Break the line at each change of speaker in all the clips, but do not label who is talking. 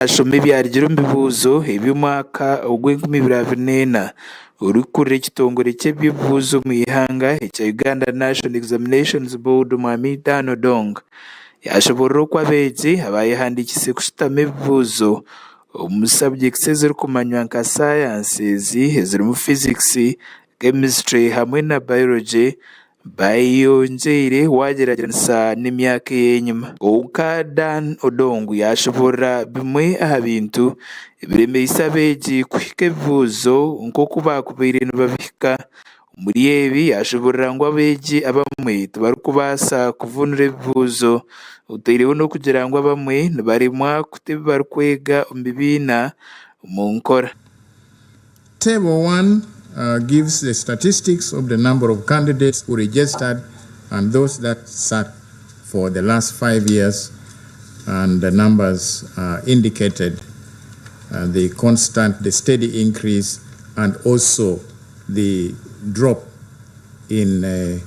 Ashoma ebyarugire omu bibuuzo eby'omwaka ogw'enkumi ibiri abiri n'ena. Orikukurira ekitongore ky'eby'ebibuuzo omu ihanga ekya Uganda National Examinations Board Omwami Dan Odong yashoborora oku abeegi abayehandiikise kushutama ebibuuzo omu sabjekiti ezirikumanywa nka sciences ezirimu physics, chemistry hamwe na biology Bayeyongyeire waagyeragyeranisa n'emyaka ey'enyima. Kwonka Dan Odong yaashoboorora bimwe aha bintu ebiremeise abeegi kuhika ebibuuzo nk'oku baakubaire nibabihika. Omuri ebi yaashoboorora ngu abeegi abamwe tibarikubaasa kuvunura ebibuuzo otaireho n'okugira ngu abamwe nibaremwa kuta ebi barikwega omu bibiina omu nkora.
Table 1 gives the statistics of the number of candidates who registered and those that sat for the last 5 years and the numbers indicated the constant, the steady increase and also the drop in a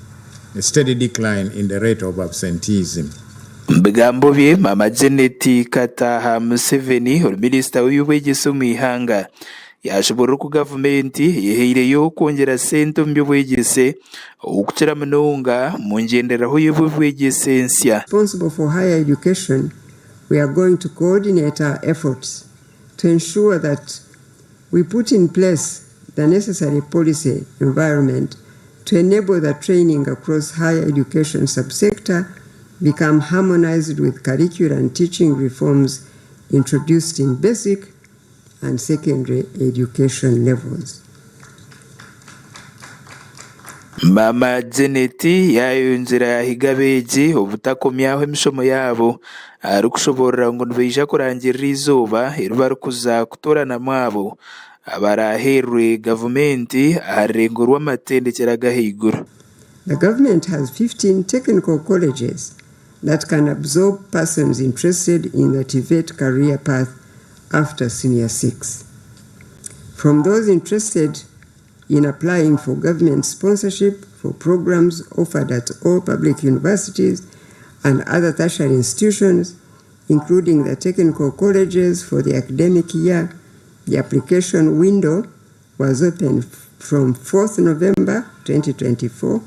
steady decline in the rate of absenteeism.
Omu bigambo bye, Maama Janet Kataaha Museveni ori minisita w'eby'obwegyese omu ihanga yaashoboorora oku gavumenti eyehaireyo kwongyera sente omu by'obwegyese okukira munonga omu ngyenderaho y'eby'obwegyese ensya.
Responsible for higher education, we are going to coordinate our efforts to ensure that we put in place the necessary policy environment to enable the training across higher education subsector become harmonized with curricular and teaching reforms introduced in basic and secondary education levels.
Maama Janet yaayongyera yaahiga abeegi obutakomyaho emishomo yaabo arikushoboorora ngu nibaija kurangirira eizooba eri barikuza kutooranamu abo abaraaheerwe gavumenti aha rurengo rw'amatendekyero ag'ahaiguru.
The government has 15 technical colleges that can absorb persons interested in the TVET career path after senior 6. From those interested in applying for government sponsorship for programs offered at all public universities and other tertiary institutions, including the technical colleges for the academic year, the application window was open from 4th November 2024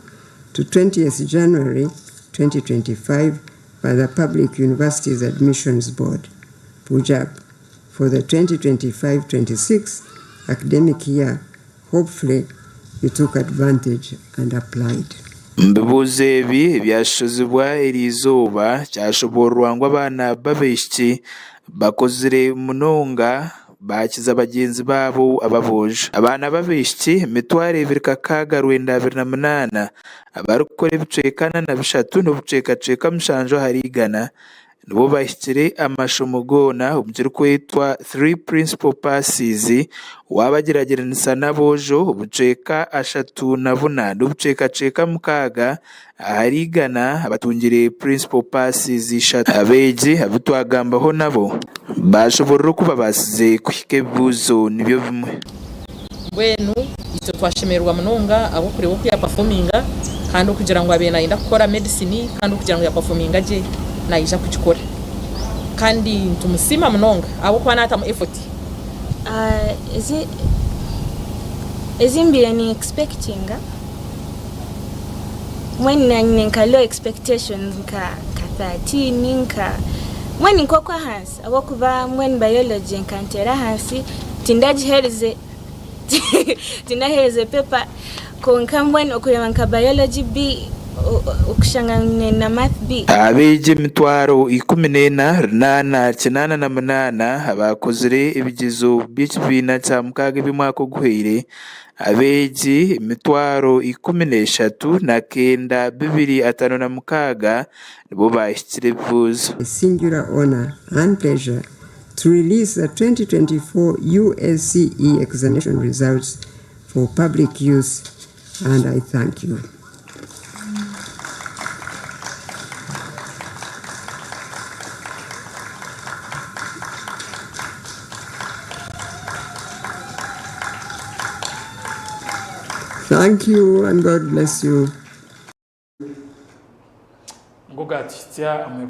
to 20th January 2025 by the Public Universities Admissions Board, PUJAB, for the 2025-26 academic year. Hopefully, you took advantage and applied.
Omu bibuuzo ebi ebyashozibwa eriizooba, kyashoboororwa ngu abaana b'abaishiki bakozire munonga baakiza bagyenzi baabo ab'aboojo. Abaana b'abaishiki 2928 abarikukora ebicweka 43 n'obucwekacweka 7 ahari igana nibo bahikire amashomo goona omu kirikwetwa Three Principal Passes waabagyeragyeranisa n'aboojo obucweka 34 n'obucwekacweka 6 ahari igana abatungire Principal Passes ishatu. Abeegi abu twagambaho nabo baashoboorora oku babaasize kuhika ebibuuzo nibyo bimwe.
Mbwenu itwe twashemererwa munonga ahabw'okureeba oku yapafominga kandi okugira ngu abaire nayenda kukora medicine kandi okugira ngu yapafominga gye naija kugikora kandi nitumusiima munonga ahabw'okuba natamu effort.
Ezi mbaire ni expectinga mbwenu nanye nyine nka low expectations nka 13 nka mbwenu nk'okw'ahansi. Ahabw'okuba mbwenu biology enkanteera ahansi tindagiherize tindaherize paper kwonka mbwenu okureeba nka biology B okushanga nyine na math B.
Abeegi 14,888 abaakozire ebigyezo by'ekibiina kya mukaaga eby'omwaka oguhweire Abeegi 139,256 nibo baahikire ebibuuzo.
A singular honour and pleasure to release the 2024 UACE examination results for public use and I thank you. Thank you and God bless you.
Nigo gaatuhitsya omu.